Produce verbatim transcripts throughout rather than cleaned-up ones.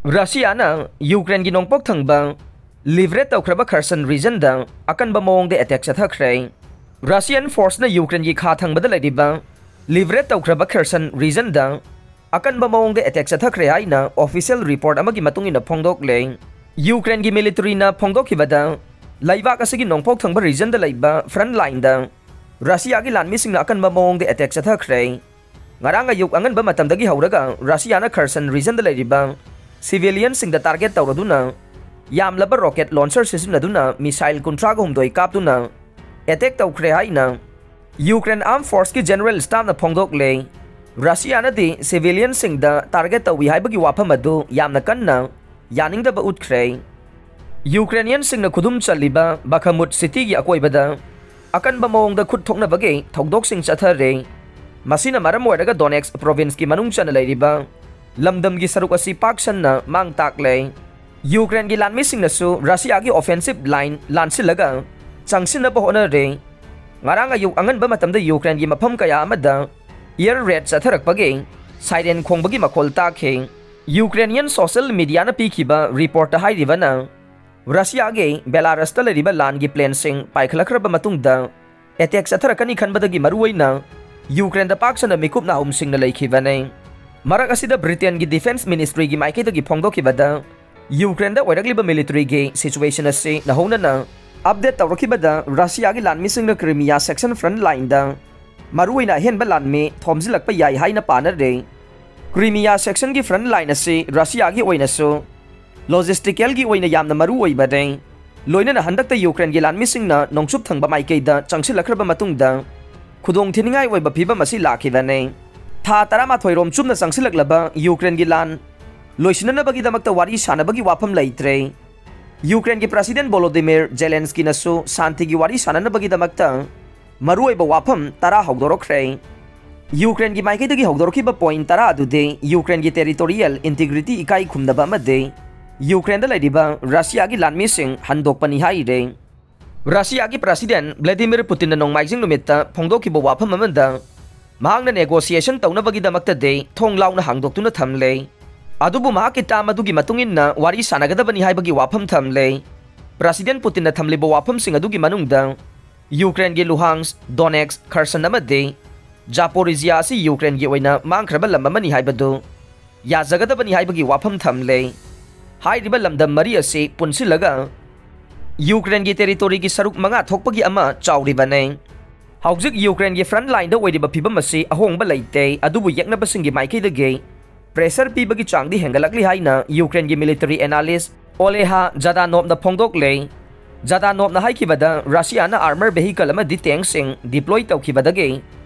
ꯔꯁꯤꯌꯥꯅ ꯌꯨꯀ꯭ꯔꯦꯟꯒꯤ ꯅꯣꯡꯄꯣꯛ ꯊꯪꯕ ꯂꯤꯕꯔꯦꯠ ꯇꯧꯈ꯭ꯔꯕ ꯈꯔꯁꯟ ꯔꯤꯖꯟꯗ ꯑꯀꯟꯕ ꯃꯑꯣꯡꯗ ꯑꯦꯇꯦꯛ ꯆꯠꯊꯈ꯭ꯔꯦ꯫ ꯔꯁꯤꯌꯥꯟ ꯐꯣꯔꯁꯅ ꯌꯨꯀ꯭ꯔꯦꯟꯒꯤ ꯈꯥ ꯊꯪꯕꯗ ꯂꯩꯔꯤꯕ ꯂꯤꯕꯔꯦꯠ ꯇꯧꯈ꯭ꯔꯕ ꯈꯔꯁꯟ ꯔꯤꯖꯟꯗ ꯑꯀꯟꯕ ꯃꯑꯣꯡꯗ ꯑꯦꯇꯦꯛ ꯆꯠꯊꯈ꯭ꯔꯦ ꯍꯥꯏꯅ ꯑꯣꯐꯤꯁꯤꯌꯦꯜ ꯔꯤꯄꯣꯔꯠ ꯑꯃꯒꯤ ꯃꯇꯨꯡ ꯏꯟꯅ ꯐꯣꯡꯗꯣꯛꯂꯦ꯫ ꯌꯨꯀ꯭ꯔꯦꯟꯒꯤ ꯃꯤꯂꯤꯇꯔꯤꯅ ꯐꯣꯡꯗꯣꯛꯈꯤꯕꯗ, ꯂꯩꯕꯥꯛ ꯑꯁꯤꯒꯤ ꯅꯣꯡꯄꯣꯛ ꯊꯪꯕ ꯔꯤꯖꯟꯗ ꯂꯩꯕ ꯐ꯭ꯔꯟꯠ ꯂꯥꯏꯟꯗ ꯔꯁꯤꯌꯥꯒꯤ ꯂꯥꯟꯃꯤꯁꯤꯡꯅ ꯑꯀꯟꯕ ꯃꯑꯣꯡꯗ ꯑꯦꯇꯦꯛ ꯆꯠꯊꯈ꯭ꯔꯦ꯫ ꯉꯔꯥꯡ ꯑꯌꯨꯛ ꯑꯉꯟꯕ ꯃꯇꯝꯗꯒꯤ ꯍꯧꯔꯒ ꯔꯁꯤꯌꯥꯅ ꯈꯔꯁꯟ ꯔꯤꯖꯟꯗ ꯂꯩꯔꯤꯕ ꯁꯤꯚꯤꯂꯤꯌꯟꯁꯤꯡꯗ ꯇꯥꯔꯒꯦꯠ ꯇꯧꯔꯗꯨꯅ ꯌꯥꯝꯂꯕ ꯔꯣꯀꯦꯠ ꯂꯣꯟꯆꯔ ꯁꯤꯖꯤꯟꯅꯗꯨꯅ ꯃꯤꯁꯥꯏꯜ ꯀꯨꯟꯊ꯭ꯔꯥꯒ ꯍꯨꯝꯗꯣꯏ ꯀꯥꯞꯇꯨꯅ ꯑꯦꯇꯦꯛ ꯇꯧꯈ꯭ꯔꯦ ꯍꯥꯏꯅ ꯌꯨꯀ꯭ꯔꯦꯟ ꯑꯥꯔꯝ ꯐꯣꯔꯁꯀꯤ ꯖꯦꯅꯔꯦꯜ ꯁ꯭ꯇꯥꯐꯅ ꯐꯣꯡꯗꯣꯛꯂꯦ꯫ ꯔꯁꯤꯌꯥꯅꯗꯤ ꯁꯤꯚꯤꯂꯤꯌꯟꯁꯤꯡꯗ ꯇꯥꯔꯒꯦꯠ ꯇꯧꯏ ꯍꯥꯏꯕꯒꯤ ꯋꯥꯐꯝ ꯑꯗꯨ ꯌꯥꯝꯅ ꯀꯟꯅ ꯌꯥꯅꯤꯡꯗꯕ ꯎꯠꯈ꯭ꯔꯦ꯫ ꯌꯨꯀ꯭ꯔꯦꯅꯤꯌꯟꯁꯤꯡꯅ ꯈꯨꯗꯨꯝ ꯆꯜꯂꯤꯕ ꯕꯈꯃꯨꯠ ꯁꯤꯇꯤꯒꯤ ꯑꯀꯣꯏꯕꯗ ꯑꯀꯟꯕ ꯃꯑꯣꯡꯗ ꯈꯨꯠ ꯊꯣꯛꯅꯕꯒꯤ ꯊꯧꯗꯣꯛꯁꯤꯡ ꯆꯠꯊꯔꯦ꯫ ꯃꯁꯤꯅ ꯃꯔꯝ ꯑꯣꯏꯔꯒ ꯗꯣꯅꯦꯠꯁ ꯄ꯭ꯔꯣꯚꯤꯟꯁꯀꯤ ꯃꯅꯨꯡ ꯆꯟꯅ ꯂꯩꯔꯤꯕ ꯂꯝꯗꯝꯒꯤ ꯁꯔꯨꯛ ꯑꯁꯤ ꯄꯥꯛ ꯁꯟꯅ ꯃꯥꯡ ꯇꯥꯛꯂꯦ꯫ ꯌꯨꯀ꯭ꯔꯦꯟꯒꯤ ꯂꯥꯟꯃꯤꯁꯤꯡꯅꯁꯨ ꯔꯁꯤꯌꯥꯒꯤ ꯑꯣꯐꯦꯟꯁꯤꯞ ꯂꯥꯏꯟ ꯂꯥꯟꯁꯤꯜꯂꯒ ꯆꯪꯁꯤꯟꯅꯕ ꯍꯣꯠꯅꯔꯦ꯫ ꯉꯔꯥꯡ ꯑꯌꯨꯛ ꯑꯉꯟꯕ ꯃꯇꯝꯗ ꯌꯨꯀ꯭ꯔꯦꯟꯒꯤ ꯃꯐꯝ ꯀꯌꯥ ꯑꯃꯗ ꯏꯌꯔ ꯔꯦꯗ ꯆꯠꯊꯔꯛꯄꯒꯤ ꯁꯥꯏꯔꯦꯟ ꯈꯣꯡꯕꯒꯤ ꯃꯈꯣꯜ ꯇꯥꯈꯤ꯫ ꯌꯨꯀ꯭ꯔꯦꯅꯤꯌꯟ ꯁꯣꯁꯤꯌꯦꯜ ꯃꯤꯗꯤꯌꯥꯅ ꯄꯤꯈꯤꯕ ꯔꯤꯄꯣꯔꯠꯇ ꯍꯥꯏꯔꯤꯕꯅ, ꯔꯁꯤꯌꯥꯒꯤ ꯕꯦꯂꯥꯔꯁꯇ ꯂꯩꯔꯤꯕ ꯂꯥꯟꯒꯤ ꯄ꯭ꯂꯦꯟꯁꯤꯡ ꯄꯥꯏꯈꯠꯂꯛꯈ꯭ꯔꯕ ꯃꯇꯨꯡꯗ ꯑꯦꯇꯦꯛ ꯆꯠꯊꯔꯛꯀꯅꯤ ꯈꯟꯕꯗꯒꯤ ꯃꯔꯨꯑꯣꯏꯅ ꯌꯨꯀ꯭ꯔꯦꯟꯗ ꯄꯥꯛ ꯁꯟꯅ ꯃꯤꯀꯨꯞ ꯅꯥꯍꯨꯝꯁꯤꯡꯅ ꯂꯩꯈꯤꯕꯅꯤ꯫ ꯃꯔꯛ ꯑꯁꯤꯗ ꯕ꯭ꯔꯤꯇꯦꯟꯒꯤ ꯗꯤꯐꯦꯟꯁ ꯃꯤꯅꯤꯁꯇ꯭ꯔꯤꯒꯤ ꯃꯥꯏꯀꯩꯗꯒꯤ ꯐꯣꯡꯗꯣꯛꯈꯤꯕꯗ, ꯌꯨꯀ꯭ꯔꯦꯟꯗ ꯑꯣꯏꯔꯛꯂꯤꯕ ꯃꯤꯂꯤꯇꯔꯤꯒꯤ ꯁꯤꯆꯨꯋꯦꯁꯟ ꯑꯁꯤ ꯅꯧꯍꯧꯅꯅ ꯑꯞꯗꯦꯠ ꯇꯧꯔꯛꯈꯤꯕꯗ, ꯔꯁꯤꯌꯥꯒꯤ ꯂꯥꯟꯃꯤꯁꯤꯡꯅ ꯀ꯭ꯔꯤꯃꯤꯌꯥ ꯁꯦꯛꯁꯟ ꯐ꯭ꯔꯟꯠ ꯂꯥꯏꯟꯗ ꯃꯔꯨꯑꯣꯏꯅ ꯑꯍꯦꯟꯕ ꯂꯥꯟꯃꯤ ꯊꯣꯝꯖꯤꯜꯂꯛꯄ ꯌꯥꯏ ꯍꯥꯏꯅ ꯄꯥꯅꯔꯦ꯫ ꯀ꯭ꯔꯤꯃꯤꯌꯥ ꯁꯦꯛꯁꯟꯒꯤ ꯐ꯭ꯔꯟꯠ ꯂꯥꯏꯟ ꯑꯁꯤ ꯔꯁꯤꯌꯥꯒꯤ ꯑꯣꯏꯅꯁꯨ ꯂꯣꯖꯤꯁꯇꯤꯀꯦꯜꯒꯤ ꯑꯣꯏꯅ ꯌꯥꯝꯅ ꯃꯔꯨ ꯑꯣꯏꯕꯅꯤ꯫ ꯂꯣꯏꯅꯅ ꯍꯟꯗꯛꯇ ꯌꯨꯀ꯭ꯔꯦꯟꯒꯤ ꯂꯥꯟꯃꯤꯁꯤꯡꯅ ꯅꯣꯡꯆꯨꯞ ꯊꯪꯕ ꯃꯥꯏꯀꯩꯗ ꯆꯪꯁꯤꯜꯂꯛꯈ꯭ꯔꯕ ꯃꯇꯨꯡꯗ ꯈꯨꯗꯣꯡ ꯊꯤꯅꯤꯡꯉꯥꯏ ꯑꯣꯏꯕ ꯐꯤꯕꯝ ꯑꯁꯤ ꯂꯥꯛꯈꯤꯕꯅꯤ꯫ ꯊꯥ ꯇꯔꯥꯃꯥꯊꯣꯏ ꯔꯣꯝ ꯆꯨꯞꯅ ꯆꯪꯁꯤꯜꯂꯛꯂꯕ ꯌꯨꯀ꯭ꯔꯦꯟꯒꯤ ꯂꯥꯟ ꯂꯣꯏꯁꯤꯟꯅꯅꯕꯒꯤꯗꯃꯛꯇ ꯋꯥꯔꯤ ꯁꯥꯅꯕꯒꯤ ꯋꯥꯐꯝ ꯂꯩꯇ꯭ꯔꯦ꯫ ꯌꯨꯀ꯭ꯔꯦꯟꯒꯤ ꯄ꯭ꯔꯁꯤꯗꯦꯟ ꯚꯣꯂꯣꯗꯤꯃꯤꯔ ꯖꯦꯂꯦꯟꯁꯀꯤꯅꯁꯨ ꯁꯥꯟꯇꯤꯒꯤ ꯋꯥꯔꯤ ꯁꯥꯅꯅꯕꯒꯤꯗꯃꯛꯇ ꯃꯔꯨꯑꯣꯏꯕ ꯋꯥꯐꯝ ꯇꯔꯥ ꯍꯧꯗꯣꯔꯛꯈ꯭ꯔꯦ꯫ ꯌꯨꯀ꯭ꯔꯦꯟꯒꯤ ꯃꯥꯏꯀꯩꯗꯒꯤ ꯍꯧꯗꯣꯔꯛꯈꯤꯕ ꯄꯣꯏꯟ ꯇꯔꯥ ꯑꯗꯨꯗꯤ ꯌꯨꯀ꯭ꯔꯦꯟꯒꯤ ꯇꯦꯔꯤꯇꯣꯔꯤꯌꯦꯜ ꯏꯟꯇꯤꯒ꯭ꯔꯤꯇꯤ ꯏꯀꯥꯏ ꯈꯨꯝꯅꯕ ꯑꯃꯗꯤ ꯌꯨꯀ꯭ꯔꯦꯟꯗ ꯂꯩꯔꯤꯕ ꯔꯁꯤꯌꯥꯒꯤ ꯂꯥꯟꯃꯤꯁꯤꯡ ꯍꯟꯗꯣꯛꯄꯅꯤ ꯍꯥꯏꯔꯦ꯫ ꯔꯁꯤꯌꯥꯒꯤ ꯄ꯭ꯔꯁꯤꯗꯦꯟ ꯚ꯭ꯂꯥꯗꯤꯃꯤꯔ ꯄꯨꯇꯤꯟꯅ ꯅꯣꯡꯃꯥꯏꯖꯤꯡ ꯅꯨꯃꯤꯠꯇ ꯐꯣꯡꯗꯣꯛꯈꯤꯕ ꯋꯥꯐꯝ ꯑꯃꯗ, ꯃꯍꯥꯛꯅ ꯅꯦꯒꯣꯁꯤꯌꯦꯁꯟ ꯇꯧꯅꯕꯒꯤꯗꯃꯛꯇꯗꯤ ꯊꯣꯡ ꯂꯥꯎꯅ ꯍꯥꯡꯗꯣꯛꯇꯨꯅ ꯊꯝꯂꯦ꯫ ꯑꯗꯨꯕꯨ ꯃꯍꯥꯛꯀꯤ ꯇꯥꯝ ꯑꯗꯨꯒꯤ ꯃꯇꯨꯡ ꯏꯟꯅ ꯋꯥꯔꯤ ꯁꯥꯟꯅꯒꯗꯕꯅꯤ ꯍꯥꯏꯕꯒꯤ ꯋꯥꯐꯝ ꯊꯝꯂꯦ꯫ ꯄ꯭ꯔꯁꯤꯗꯦꯟ ꯄꯨꯇꯤꯟꯅ ꯊꯝꯂꯤꯕ ꯋꯥꯐꯝꯁꯤꯡ ꯑꯗꯨꯒꯤ ꯃꯅꯨꯡꯗ ꯌꯨꯀ꯭ꯔꯦꯟꯒꯤ ꯂꯨꯍꯥꯟꯁ, ꯗꯣꯅꯦꯠꯁ, ꯈꯔꯁꯟ ꯑꯃꯗꯤ ꯖꯥꯄꯣꯔꯤꯖꯤꯌꯥ ꯑꯁꯤ ꯌꯨꯀ꯭ꯔꯦꯟꯒꯤ ꯑꯣꯏꯅ ꯃꯥꯡꯈ꯭ꯔꯕ ꯂꯝ ꯑꯃꯅꯤ ꯍꯥꯏꯕꯗꯨ ꯌꯥꯖꯒꯗꯕꯅꯤ ꯍꯥꯏꯕꯒꯤ ꯋꯥꯐꯝ ꯊꯝꯂꯦ꯫ ꯍꯥꯏꯔꯤꯕ ꯂꯝꯗꯝ ꯃꯔꯤ ꯑꯁꯤ ꯄꯨꯟꯁꯤꯜꯂꯒ ꯌꯨꯀ꯭ꯔꯦꯟꯒꯤ ꯇꯦꯔꯤꯇꯣꯔꯤꯒꯤ ꯁꯔꯨꯛ ꯃꯉꯥ ꯊꯣꯛꯄꯒꯤ ꯑꯃ ꯆꯥꯎꯔꯤꯕꯅꯤ꯫ ꯍꯧꯖꯤꯛ ꯌꯨꯀ꯭ꯔꯦꯟꯒꯤ ꯐ꯭ꯔꯟꯠ ꯂꯥꯏꯟꯗ ꯑꯣꯏꯔꯤꯕ ꯐꯤꯕꯝ ꯑꯁꯤ ꯑꯍꯣꯡꯕ ꯂꯩꯇꯦ, ꯑꯗꯨꯕꯨ ꯌꯦꯛꯅꯕꯁꯤꯡꯒꯤ ꯃꯥꯏꯀꯩꯗꯒꯤ ꯄ꯭ꯔꯦꯁꯔ ꯄꯤꯕꯒꯤ ꯆꯥꯡꯗꯤ ꯍꯦꯟꯒꯠꯂꯛꯂꯤ ꯍꯥꯏꯅ ꯌꯨꯀ꯭ꯔꯦꯟꯒꯤ ꯃꯤꯂꯤꯇꯔꯤ ꯑꯦꯅꯥꯂꯤꯁ ꯑꯣꯂꯦꯍꯥ ꯖꯥꯗꯥꯅꯣꯞꯅ ꯐꯣꯡꯗꯣꯛꯂꯦ꯫ ꯖꯥꯗꯥꯅꯣꯞꯅ ꯍꯥꯏꯈꯤꯕꯗ, ꯔꯁꯤꯌꯥꯅ ꯑꯥꯔꯃꯔ ꯚꯦꯍꯤꯀꯜ ꯑꯃꯗꯤ ꯇꯦꯡꯁꯤꯡ ꯗꯤꯄ꯭ꯂꯣꯏ ꯇꯧꯈꯤꯕꯗꯒꯤ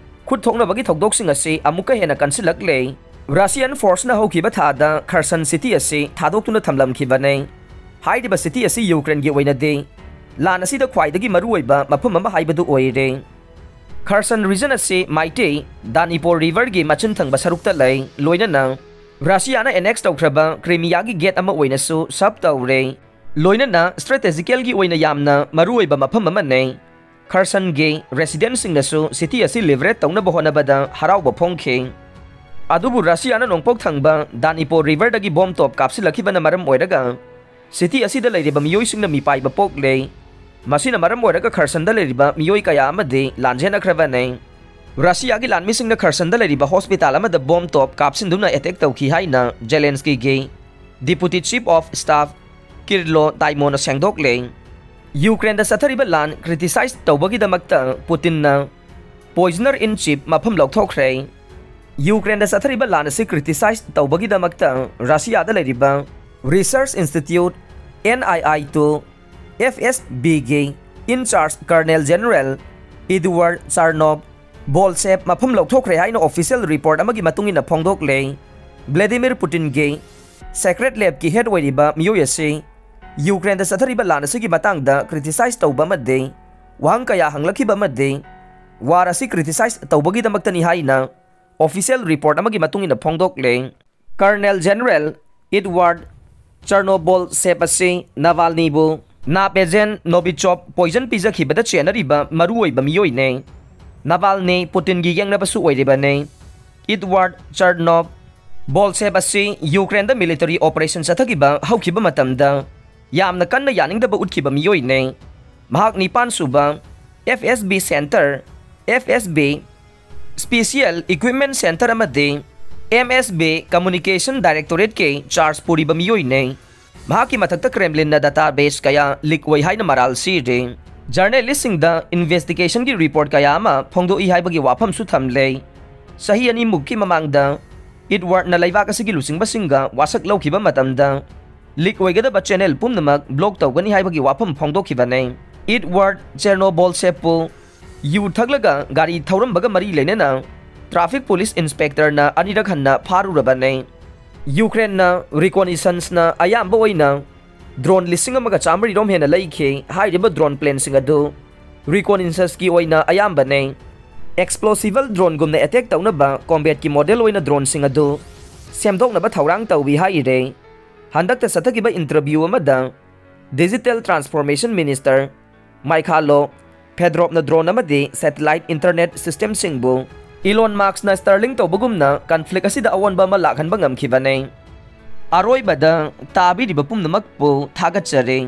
ꯈꯨꯠ ꯊꯣꯛꯅꯕꯒꯤ ꯊꯧꯗꯣꯛꯁꯤꯡ ꯑꯁꯤ ꯑꯃꯨꯛꯀ ꯍꯦꯟꯅ ꯀꯟꯁꯤꯜꯂꯛꯂꯦ꯫ ꯔꯁꯤꯌꯥꯟ ꯐꯣꯔꯁꯅ ꯍꯧꯈꯤꯕ ꯊꯥꯗ ꯈꯔꯁꯟ ꯁꯤꯇꯤ ꯑꯁꯤ ꯊꯥꯗꯣꯛꯇꯨꯅ ꯊꯝꯂꯝꯈꯤꯕꯅꯤ꯫ ꯍꯥꯏꯔꯤꯕ ꯁꯤꯇꯤ ꯑꯁꯤ ꯌꯨꯀ꯭ꯔꯦꯟꯒꯤ ꯑꯣꯏꯅꯗꯤ ꯂꯥꯟ ꯑꯁꯤꯗ ꯈ꯭ꯋꯥꯏꯗꯒꯤ ꯃꯔꯨꯑꯣꯏꯕ ꯃꯐꯝ ꯑꯃ ꯍꯥꯏꯕꯗꯨ ꯑꯣꯏꯔꯦ꯫ ꯈꯔꯁꯟ ꯔꯤꯖꯟ ꯑꯁꯤ ꯃꯥꯏꯇꯩ ꯗꯥꯅꯤꯄꯣꯔ ꯔꯤꯚꯔꯒꯤ ꯃꯆꯤꯟ ꯊꯪꯕ ꯁꯔꯨꯛꯇ ꯂꯩ, ꯂꯣꯏꯅꯅ ꯔꯁꯤꯌꯥꯅ ꯑꯦꯅꯦꯛꯁ ꯇꯧꯈ꯭ꯔꯕ ꯀ꯭ꯔꯤꯃꯤꯌꯥꯒꯤ ꯒꯦꯠ ꯑꯃ ꯑꯣꯏꯅꯁꯨ ꯁꯔꯚ ꯇꯧꯔꯦ꯫ ꯂꯣꯏꯅꯅ ꯁ꯭ꯇ꯭ꯔꯦꯇꯦꯖꯤꯀꯦꯜꯒꯤ ꯑꯣꯏꯅ ꯌꯥꯝꯅ ꯃꯔꯨꯑꯣꯏꯕ ꯃꯐꯝ ꯑꯃꯅꯤ꯫ ꯈꯔꯁꯟꯒꯤ ꯔꯦꯁꯤꯗꯦꯟꯠꯁꯤꯡꯅꯁꯨ ꯁꯤꯇꯤ ꯑꯁꯤ ꯂꯤꯕꯔꯦꯠ ꯇꯧꯅꯕ ꯍꯣꯠꯅꯕꯗ ꯍꯔꯥꯎꯕ ꯐꯣꯡꯈꯤ꯫ ꯑꯗꯨꯕꯨ ꯔꯁꯤꯌꯥꯅ ꯅꯣꯡꯄꯣꯛ ꯊꯪꯕ ꯗꯥꯅꯤꯄꯣꯔ ꯔꯤꯚꯔꯗꯒꯤ ꯕꯣꯝ ꯇꯣꯞ ꯀꯥꯞꯁꯤꯜꯂꯛꯈꯤꯕꯅ ꯃꯔꯝ ꯑꯣꯏꯔꯒ ꯁꯤꯇꯤ ꯑꯁꯤꯗ ꯂꯩꯔꯤꯕ ꯃꯤꯑꯣꯏꯁꯤꯡꯅ ꯃꯤꯄꯥꯏꯕ ꯄꯣꯛꯂꯦ꯫ ꯃꯁꯤꯅ ꯃꯔꯝ ꯑꯣꯏꯔꯒ ꯈꯔꯁꯟꯗ ꯂꯩꯔꯤꯕ ꯃꯤꯑꯣꯏ ꯀꯌꯥ ꯑꯃꯗꯤ ꯂꯥꯟꯖꯦꯟꯅꯈ꯭ꯔꯕꯅꯤ꯫ ꯔꯁꯤꯌꯥꯒꯤ ꯂꯥꯟꯃꯤꯁꯤꯡꯅ ꯈꯔꯁꯟꯗ ꯂꯩꯔꯤꯕ ꯍꯣꯁꯄꯤꯇꯥꯜ ꯑꯃꯗ ꯕꯣꯝ ꯇꯣꯞ ꯀꯥꯞꯁꯤꯟꯗꯨꯅ ꯑꯦꯇꯦꯛ ꯇꯧꯈꯤ ꯍꯥꯏꯅ ꯖꯦꯂꯦꯟꯁꯀꯤꯒꯤ ꯗꯤꯄꯨꯇꯤ ꯆꯤꯐ ꯑꯣꯐ ꯁ꯭ꯇꯥꯐ ꯀꯤꯔꯂꯣ ꯇꯥꯏꯃꯣꯅ ꯁꯦꯡꯗꯣꯛꯂꯦ꯫ ꯌꯨꯀ꯭ꯔꯦꯟꯗ ꯆꯠꯊꯔꯤꯕ ꯂꯥꯟ ꯀ꯭ꯔꯤꯇꯤꯁꯥꯏꯖ ꯇꯧꯕꯒꯤꯗꯃꯛꯇ ꯄꯨꯇꯤꯟꯅ ꯄꯣꯏꯖꯅꯔ ꯏꯟ ꯆꯤꯐ ꯃꯐꯝ ꯂꯧꯊꯣꯛꯈ꯭ꯔꯦ꯫ ꯌꯨꯀ꯭ꯔꯦꯟꯗ ꯆꯠꯊꯔꯤꯕ ꯂꯥꯟ ꯑꯁꯤ ꯀ꯭ꯔꯤꯇꯤꯁꯥꯏꯖ ꯇꯧꯕꯒꯤꯗꯃꯛꯇ ꯔꯁꯤꯌꯥꯗ ꯂꯩꯔꯤꯕ research institute N I I two, F S ꯕꯤꯒꯤ in charge colonel general Eduard ꯆꯥꯔꯅꯣꯞ ꯕꯣꯜꯁꯦꯞ ꯃꯐꯝ ꯂꯧꯊꯣꯛꯈ꯭ꯔꯦ ꯍꯥꯏꯅ ꯑꯣꯐꯤꯁꯤꯌꯦꯜ ꯔꯤꯄꯣꯔꯠ ꯑꯃꯒꯤ ꯃꯇꯨꯡ ꯏꯟꯅ ꯐꯣꯡꯗꯣꯛꯂꯦ꯫ ꯚ꯭ꯂꯦꯗꯤꯃꯤꯔ ꯄꯨꯇꯤꯟꯒꯤ ꯁꯦꯀ꯭ꯔꯦꯠ ꯂꯦꯕꯀꯤ ꯍꯦꯗ ꯑꯣꯏꯔꯤꯕ ꯃꯤꯑꯣꯏ ꯑꯁꯤ ꯌꯨꯀ꯭ꯔꯦꯟꯗ ꯆꯠꯊꯔꯤꯕ ꯂꯥꯟ ꯑꯁꯤꯒꯤ ꯃꯇꯥꯡꯗ ꯀ꯭ꯔꯤꯇꯤꯁꯥꯏꯖ ꯇꯧꯕ ꯑꯃꯗꯤ ꯋꯥꯍꯪ ꯀꯌꯥ ꯍꯪꯂꯛꯈꯤꯕ ꯑꯃꯗꯤ ꯋꯥꯔ ꯑꯁꯤ ꯀ꯭ꯔꯤꯇꯤꯁꯥꯏꯖ ꯇꯧꯕꯒꯤꯗꯃꯛꯇꯅꯤ ꯍꯥꯏꯅ ꯑꯣꯐꯤꯁꯤꯌꯦꯜ ꯔꯤꯄꯣꯔꯠ ꯑꯃꯒꯤ ꯃꯇꯨꯡ ꯏꯟꯅ ꯐꯣꯡꯗꯣꯛꯂꯦ꯫ ꯀꯔꯅꯦꯜ ꯖꯦꯅꯔꯦꯜ ꯏꯗꯋꯥꯔꯗ ꯆꯔꯅꯣꯕꯣꯜꯁꯦꯞ ꯑꯁꯤ ꯅꯥꯚꯥꯜꯅꯤꯕꯨ ꯅꯥꯞ ꯑꯦꯖꯦꯟ ꯅꯣꯕꯤꯆꯣꯞ ꯄꯣꯏꯖꯟ ꯄꯤꯖꯈꯤꯕꯗ ꯆꯦꯟꯅꯔꯤꯕ ꯃꯔꯨꯑꯣꯏꯕ ꯃꯤꯑꯣꯏꯅꯤ꯫ ꯅꯥꯚꯥꯜꯅꯤ ꯄꯨꯇꯤꯟꯒꯤ ꯌꯦꯛꯅꯕꯁꯨ ꯑꯣꯏꯔꯤꯕꯅꯤ꯫ ꯏꯗꯋꯥꯔꯗ ꯆꯔꯅꯣꯞ ꯕꯣꯜꯁꯦꯞ ꯑꯁꯤ ꯌꯨꯀ꯭ꯔꯦꯟꯗ ꯃꯤꯂꯤꯇꯔꯤ ꯑꯣꯄꯔꯦꯁꯟ ꯆꯠꯊꯈꯤꯕ ꯍꯧꯈꯤꯕ ꯃꯇꯝꯗ ꯌꯥꯝꯅ ꯀꯟꯅ ꯌꯥꯅꯤꯡꯗꯕ ꯎꯠꯈꯤꯕ ꯃꯤꯑꯣꯏꯅꯦ꯫ ꯃꯍꯥꯛ ꯅꯤꯄꯥꯟ ꯁꯨꯕ F S B Center, F S B Special Equipment Center ꯑꯃꯗꯤ M S B Communication Directorateꯀꯤ ꯆꯥꯔꯖ ꯄꯨꯔꯤꯕ ꯃꯤꯑꯣꯏꯅꯦ꯫ ꯃꯍꯥꯛꯀꯤ ꯃꯊꯛꯇ ꯀ꯭ꯔꯦꯝꯂꯤꯟꯅ ꯗꯥꯇꯥꯕꯦꯁ ꯀꯌꯥ ꯂꯤꯛ ꯑꯣꯏ ꯍꯥꯏꯅ ꯃꯔꯥꯜ ꯁꯤꯔꯤ꯫ ꯖꯔꯅꯦꯂꯤꯁꯁꯤꯡꯗ ꯏꯟꯚꯦꯁꯇꯤꯒꯦꯁꯟꯒꯤ ꯔꯤꯄꯣꯔꯠ ꯀꯌꯥ ꯑꯃ ꯐꯣꯡꯗꯣꯛꯏ ꯍꯥꯏꯕꯒꯤ ꯋꯥꯐꯝꯁꯨ ꯊꯝꯂꯦ꯫ ꯆꯍꯤ ꯑꯅꯤꯃꯨꯛꯀꯤ ꯃꯃꯥꯡꯗ ꯏꯗꯋꯥꯔꯗꯅ ꯂꯩꯕꯥꯛ ꯑꯁꯤꯒꯤ ꯂꯨꯆꯤꯡꯕꯁꯤꯡꯒ ꯋꯥꯁꯛ ꯂꯧꯈꯤꯕ ꯃꯇꯝꯗ ꯂꯤꯛ ꯑꯣꯏꯒꯗꯕ ꯆꯦꯅꯦꯜ ꯄꯨꯝꯅꯃꯛ ꯕ꯭ꯂꯣꯛ ꯇꯧꯒꯅꯤ ꯍꯥꯏꯕꯒꯤ ꯋꯥꯐꯝ ꯐꯣꯡꯗꯣꯛꯈꯤꯕꯅꯤ꯫ ꯏꯗꯋꯥꯔꯗ ꯆꯦꯔꯅꯣꯕꯣꯜꯁꯦꯞꯄꯨ ꯌꯨ ꯊꯛꯂꯒ ꯒꯥꯔꯤ ꯊꯧꯔꯝꯕꯒ ꯃꯔꯤ ꯂꯩꯅꯅ ꯇ꯭ꯔꯥꯐꯤꯛ ꯄꯨꯂꯤꯁ ꯏꯟꯁꯄꯦꯛꯇꯔꯅ ꯑꯅꯤꯔꯛ ꯍꯟꯅ ꯐꯥꯔꯨꯔꯕꯅꯤ꯫ ꯌꯨꯀ꯭ꯔꯦꯟꯅ ꯔꯤꯀꯣꯅꯤꯁꯟꯁꯅ ꯑꯌꯥꯝꯕ ꯑꯣꯏꯅ ꯗ꯭ꯔꯣꯟ ꯂꯤꯁꯤꯡ ꯑꯃꯒ ꯆꯥꯃꯔꯤ ꯔꯣꯝ ꯍꯦꯟꯅ ꯂꯩꯈꯤ꯫ ꯍꯥꯏꯔꯤꯕ ꯗ꯭ꯔꯣꯟ ꯄ꯭ꯂꯦꯟꯁꯤꯡ ꯑꯗꯨ ꯔꯤꯀꯣꯅꯤꯁꯟꯁꯀꯤ ꯑꯣꯏꯅ ꯑꯌꯥꯝꯕꯅꯤ꯫ ꯑꯦꯛꯁꯄ꯭ꯂꯣꯁꯤꯕꯜ ꯗ꯭ꯔꯣꯟꯒꯨꯝꯅ ꯑꯦꯇꯦꯛ ꯇꯧꯅꯕ ꯀꯣꯝꯕꯦꯠꯀꯤ ꯃꯣꯗꯦꯜ ꯑꯣꯏꯅ ꯗ꯭ꯔꯣꯟꯁꯤꯡ ꯑꯗꯨ ꯁꯦꯝꯗꯣꯛꯅꯕ ꯊꯧꯔꯥꯡ ꯇꯧꯏ ꯍꯥꯏꯔꯦ꯫ ꯍꯟꯗꯛꯇ ꯆꯠꯊꯈꯤꯕ ꯏꯟꯇꯔꯚ꯭ꯌꯨ ꯑꯃꯗ ꯗꯤꯖꯤꯇꯦꯜ ꯇ꯭ꯔꯥꯟꯁꯐꯣꯔꯃꯦꯁꯟ ꯃꯤꯅꯤꯁꯇꯔ ꯃꯥꯏꯈꯥꯂꯣ ꯐꯦꯗ꯭ꯔꯣꯞꯅ ꯗ꯭ꯔꯣꯟ ꯑꯃꯗꯤ ꯁꯦꯇꯤꯂꯥꯏꯠ ꯏꯟꯇꯔꯅꯦꯠ ꯁꯤꯁꯇꯦꯝꯁꯤꯡꯕꯨ ꯏꯂꯣꯟ ꯃꯥꯛꯁꯅ ꯁ꯭ꯇꯔꯂꯤꯡ ꯇꯧꯕꯒꯨꯝꯅ ꯀꯟꯐ꯭ꯂꯤꯛ ꯑꯁꯤꯗ ꯑꯑꯣꯟꯕ ꯑꯃ ꯂꯥꯛꯍꯟꯕ ꯉꯝꯈꯤꯕꯅꯤ꯫ ꯑꯔꯣꯏꯕꯗ ꯇꯥꯕꯤꯔꯤꯕ ꯄꯨꯝꯅꯃꯛꯄꯨ ꯊꯥꯒꯠꯆꯔꯤ꯫